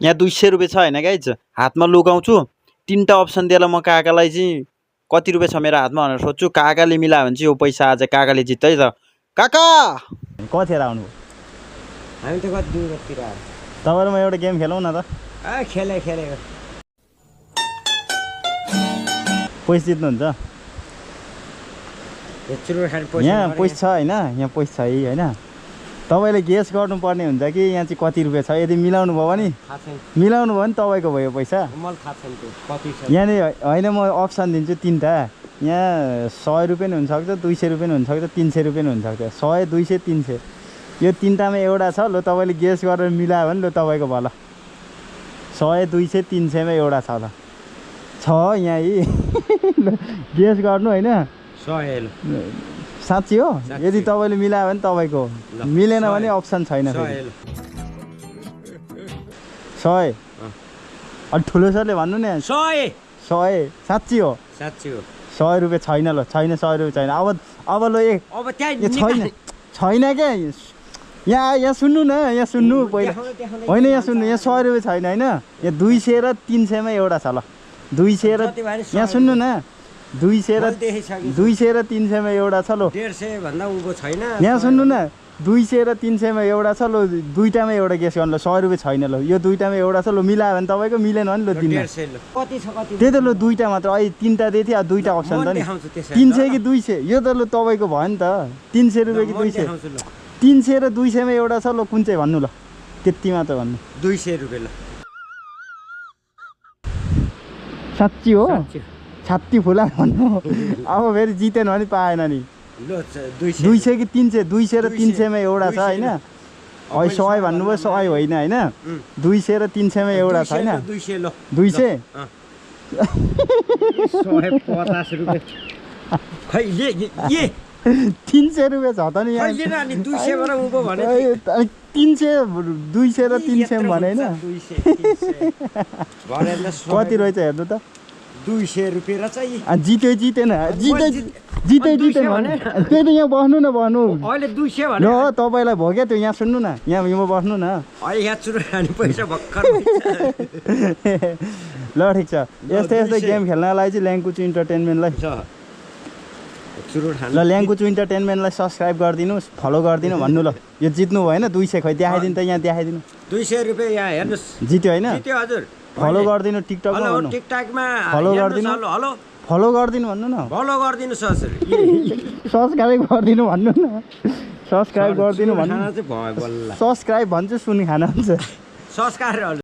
यहाँ 200 रुपियाँ छ हैन गाइज, हातमा लुकाउँछु। 3टा अप्सन दिएर म काकालाई चाहिँ कति रुपियाँ छ मेरो हातमा भनेर सोध्छु। काकाले मिलायो भने चाहिँ यो पैसा आज काकाले जित्छ है त। काका कतिखेर आउनु? हामी त कति दूरतिर आयो। तपाईहरुमा एउटा गेम खेलौँ न त। खेले पैसा जित्नुहुन्छ? यहाँ पैसा छ हैन, यहाँ पैसा छ है हैन। तपाईले गेस गर्नुपर्ने हुन्छ कि यहाँ चाहिँ कति रुपियाँ छ। यदि मिलाउनु भयो भने मिलाउनु भयो भने तपाईको भयो पैसा। मलाई थाहा छैन त्यो कति छ। यहाँ नि हैन म अप्सन दिन्छु 3टा। यहाँ 100 रुपियाँ नि हुन सक्छ, 200 रुपियाँ नि हुन सक्छ, 300 रुपियाँ नि हुन सक्छ। 100, 200, 300 यो 3टामा एउटा छ। ल तपाईले गेस गरेर मिलायो भने ल तपाईको भयो। 100, 200, 300 मा एउटा छ। ल छ यहाँ गेस गर्नु हैन। 100 साँच्ची हो? यदि तपाईले मिलायो भने तपाईको, मिलेन भने अप्सन छैन। 100 अलि ठुलो सरले भन्नु नि। 100 साँच्ची हो? साँच्ची हो। 100 रुपियाँ छैन। ल छैन, 100 रुपियाँ छैन। अब ल अब त्यहाँ छैन क्या। यहाँ सुन्नु न, यहाँ सुन्नु पहिला होइन, यहाँ सुन्नु। यहाँ 100 रुपियाँ छैन हैन। यहाँ 200 र 300 मा एउटा छ। ल 200 र यहाँ सुन्नु न, 200 र 300 मा एउटा छ। लो 150 भन्दा उँभो छैन। यहाँ सुन्नु न, 200 र 300 मा एउटा छ। लो दुईटामा एउटा गेस गर्नु। ल 100 रुपियाँ छैन। ल यो दुईटामा एउटा छ। ल मिलायो भने तपाईको, मिलेन भने ल दिनु। कति छ कति? त्यही त ल दुईटा मात्र। अहिले 3टा दिए थियो, अब दुईटा अप्सन त नि। 300 कि 200 यो त ल तपाईको भयो नि त। 300 रुपियाँ कि 200? 300 र 200 मा एउटा छ। ल कुन चाहिँ भन्नु? ल त्यति मात्र भन्नु। 200 रुपियाँ। ल साँच्ची हो? छाती फुला भन्नु। अब फेरि जितेन भने पाएन नि। 200 कि 300? 200 र 300 मा एउटा छ हैन। अहिले 100 भन्नुभयो, 100 होइन हैन। 200 र 300 मा एउटा छ हैन। 200 150 रुपियाँ। खै ये 300 रुपियाँ छ त नि यहाँ। 200 बाट उँभो भने 300, 200 र 300 भने हैन। कति रहेछ हेर्नु त। 200 रुपियाँ र चाहिँ जितेन भने त्यही त। यहाँ बस्नु न, बस्नु। अहिले 200 भने ल तपाईलाई भयो क्या त्यो। यहाँ सुन्नु न, यहाँ बस्नु न। अहिले यहाँ चुरो खाने पैसा भर्खर। ल ठिक छ। यस्तै गेम खेल्नलाई चाहिँ ल्याङ्कुचु इन्टरटेनमेन्टलाई ल ल्याङ्कुचु इन्टरटेनमेन्टलाई सब्सक्राइब गरिदिनु, फलो गरिदिनु भन्नु। ल यो जित्नु भएन 200। खै देखाइदिनु त, यहाँ देखाइदिनु। 200 रुपियाँ यहाँ हेर्नुस्। जित्यो हैन? जित्यो हजुर। फलो गरिदिनु टिकटकमा भन्नु। टिकटकमा फलो गरिदिनु। हेलो फलो गरिदिनु भन्नु न। फलो गरिदिनु हजुर। सब्सक्राइब गरिदिनु भन्नु न। सब्सक्राइब गरिदिनु भन्नु। खाना चाहिँ भयो बल्ल। सब्सक्राइब भन्छु, सुन खाना हुन्छ। सब्सक्राइब